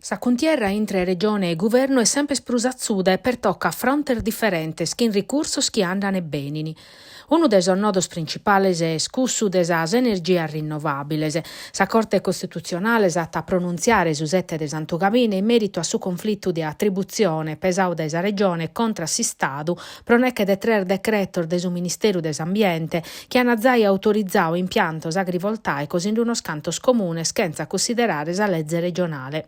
Sa cuntierra intre Regione e Guvernu est semper prus atzuda e pertocat frontes diferentes chin ricursos chi andan e benin. Unu de sos nodos principales est cussu de sas energias rinnovàbiles. Sa Corte Costitutzionale s'at a pronuntziare su sete de Santu Gabine in mèritu a su conflitu de atributzione pesadu dae sa Regione contra a s'Istadu pro neche de tres decretos de su Ministeru de s'Ambiente chi ant zai autorizadu impiantos agrivoltàicos in unos cantos comunes chentza cunsiderare sa leze regionale.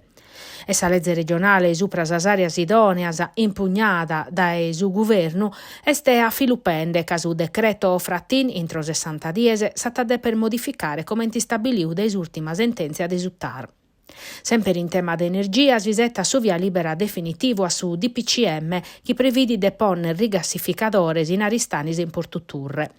E sa leze regionale supra sas àreas idòneas, impugnada dae su Guvernu, est afilupende ca su decreto Frattin intro sessanta dies s'at a deper modificare comente istabiliu dae s'ùrtima sentèntzia de su TAR. Semper in tema de energia s'isetat su via lìbera definitivu a su DPCM chi previdit de pònnere rigassificadores in Aristanis e in Portu Turre.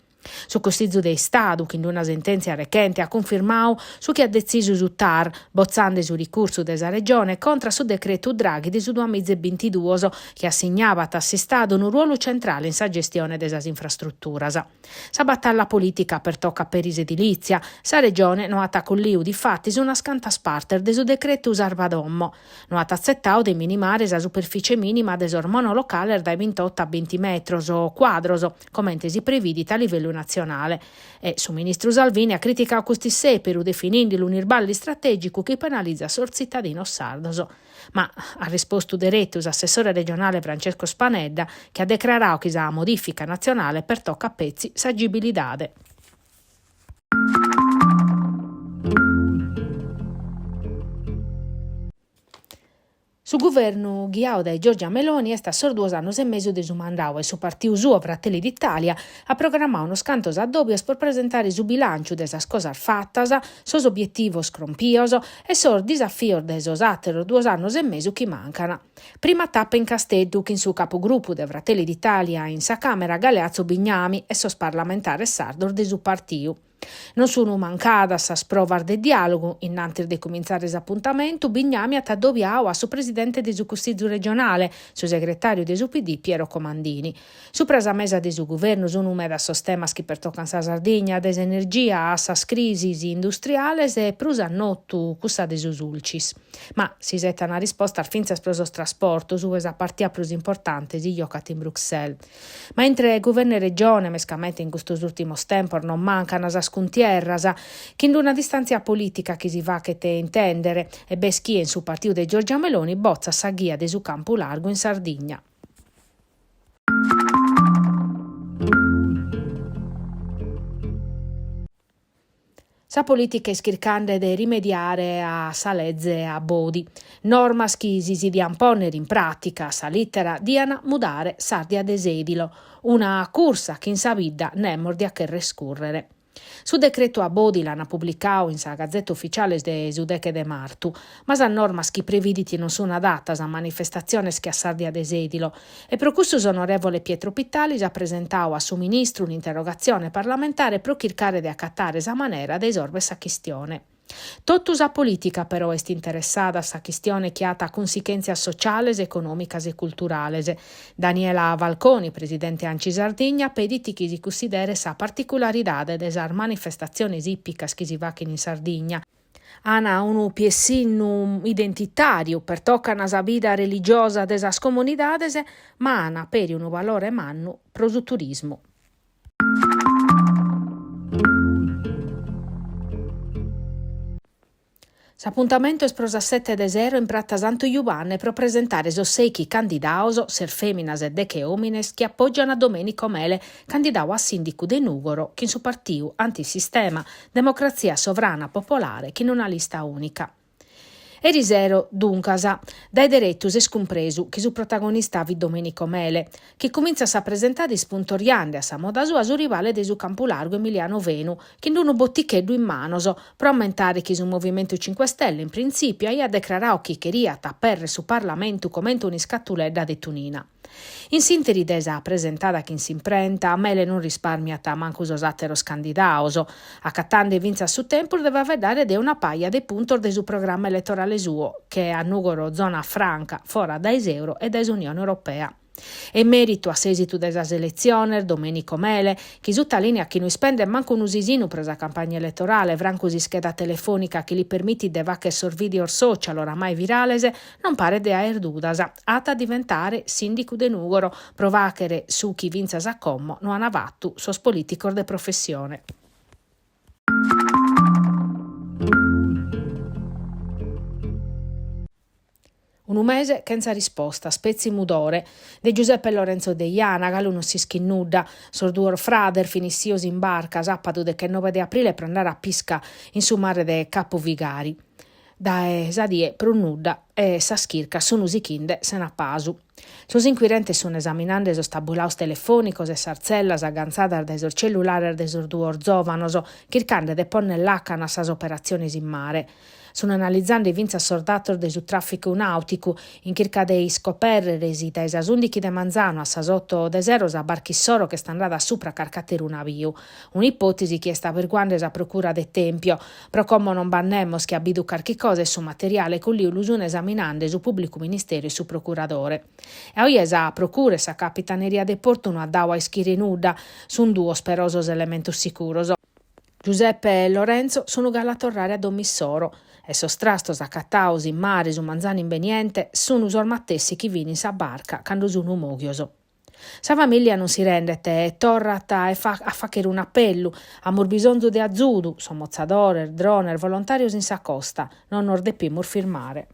Su Cussizu de Istadu, chin una sentèntzia rechente at cunfirmadu su chi at detzisu su TAR, botzande su ricursu de sa Regione contra su decretu Draghi de su duamiza e bintiduos chi assignabat a s'Istadu unu ruolu centrale in sa gestione de sas infrastruturas. Sa batalla polìtica pertocat peri s'edilìtzia. Sa Regione no at acolliu difatis unas cantas partes de su decretu Sarva Domo. No at atzetadu de minimare sa superficie mìnima de sos monolocales dae bintoto a binti metros cuadros, comente si previdit a livellu natzionale. E su ministru Salvini at criticadu custu issèperu, definìndilu un'isballu istratègicu chi penalizat sos tzitadinos sardos. Ma at rispostu deretu s'assessore regionale Francesco Spanedda, chi at decraradu chi sa modìfica natzionale pertocat petzi s'agibilidade. Su guvernu ghiadu dae Giorgia Meloni est a sos duos annos e mesu de su mandadu e su partiu suo Fratelli d'Italia at programmadu unos cantos addòbios pro presentare su bilànciu de sas cosas fatas, sos obietivos crompios e sos disafios de sos àteros duos annos e mesu chi mancan. Prima tapa in Casteddu chin su capugrupu de Fratelli d'Italia in sa Càmera Galeazzo Bignami e sos parlamentares sardos de su partiu. Non sunu mancadas sas provas de diàlogu, in antis de cumintzare s'apuntamentu Bignami at addobiadu a su presidente de su Cussizu regionale, su segretàriu de su PD Piero Comandini. Supra sa mesa de su guvernu sunu medas sos temas chi pertocan sa Sardigna, dae s'energia a sas crisis industriales e prus a notu cussa de su Sulcis. Ma si isetan rispostas fintzas pro sos trasportos, ue sa partia prus importante si jocat in Bruxelles. Ma intre guvernu e regione, mescamente in custos ùrtimos tempos, non mancan sas cuntierras, chin una distàntzia polìtica chi si faghet intèndere, e b'est chie in su partiu de Giorgia Meloni botzat sa ghia de su campu largu in Sardigna. Sa polìtica est chircande de rimediare a sa leze Abodi. Normas chi si si diant pònnere in pràtica a sa lìtera diant mudare s'Ardia de Sèdilo, una cursa chi in sa bidda nemos diat chèrrere cùrrere. Su decretu Abodi l'ant publicadu in sa Gazeta Ufficiale de su deche de martu, ma sas normas chi previdint non sunt adatas a manifestatziones che a s'Ardia de Sèdilo E pro cussu s'onorèvole Pietro Pittalis at presentadu a su ministru un'interrogatzione parlamentare pro chircare de acatare sa manera de isòrvere sa chistione. Totu sa polìtica però est interessada a sa chistione chi at cunsichèntzias sociales, econòmicas e culturales. Daniela Falconi, presidente Anci Sardigna, pedit chi si cussideret sa particularidade de sas manifestatziones ìpicas chi si faghent in Sardigna, An unu piessinnu identitàriu, pertocan sa vida religiosa de sas comunidades, ma an peri unu valore mannu pro su turismu. S'apuntamentu est pro sas sete de sero in prata Santu Jubanne pro presentare sos sèichi candidados, ses fèminas e deche òmines, chi apògian a Domenico Mele, candidadu a sìndicu de Nùgoro chin su partiu antisistema Democratzia Sovrana Popolare chin una lista ùnica. Erisero, duncas, dae deretu s'est cumpresu chi su protagonista fit Domenico Mele, chi cumintzat sa presentada ispuntorjande a sa moda sua su rivale de su campu largu Emiliano Fenu, chin unu boticheddu in manos, pro ammentare chi su Movimentu Cinque Stelle in printzìpiu aiat decraradu chi cheriat aperrer su Parlamentu comente un'iscatuledda de tunina. In s'ìnteri de sa presentada chin s'imprenta, Mele non rispàrmiat mancu sos àteros candidados, acatende fintzas su tempus de faeddare de una paja de puntos de su programma eletorale. eletorale suo che a Nùgoro zona franca fora dae s'euro e dae s'Unione Europea. E in mèritu a s'èsitu de sas eletziones, Domenico Mele, chi sutalìniat chi no ispendet mancu unu sisinu pro sa campagna eletorale, francu s'ischeda telefònica chi li permitit de fàghere sos vìdeos social oramai virales, non paret de aer dudas, at a diventare sìndicu de Nùgoro pro fàghere su chi fintzas a como no an fatu sos polìticos de professione. Unu mese chentza rispostas, petzi mudore. De Giuseppe e Lorenzo Deiana galu non s'ischit nudda. Sos duos frades fin issios in barca sàpadu dechenobe de aprile pro andare a pisca in su mare de Capo Figari. Dae sa die prus nudda e sas chircas sun sichinde sena pasu. Sos inquirentes sun esaminande sos tabulaos telefònicos e sas tzellas agantzadas dae sos cellulares de sos duos zòvanos, chircande de ponner làcana a sas operatziones in mare. Sun analizande fintzas sos datos de su tràficu nàuticu, in chirca de iscopèrrere si dae sas ùndichi de manzanu a sas oto de sero sa barca issoro ch'est andada supra carch'àteru naviu. Un'ipòtesi chi est aberguande sa Procura de Tèmpio. Pro como non b'at nemos chi at bidu carchi cosa e su materiale colliu lu sun esaminande su pùblicu ministeru e su procuradore. E a oje sa Procura e sa Capitaneria de Portu no at dau a ischire nudda. Sun duos però sos elementos sicuros. Giuseppe e Lorenzo sun galu a torrare a domo issoro e sos trastos acatados in mare su manzanu imbeniente sun sos matessi chi fin in sa barca cando sun mòghios. Sa famìllia non si rendet e torrat a fàghere un'apellu, amus bisonzu de azudu, somotzadores, drones, volontàrios in sa costa, non nos depimus firmare.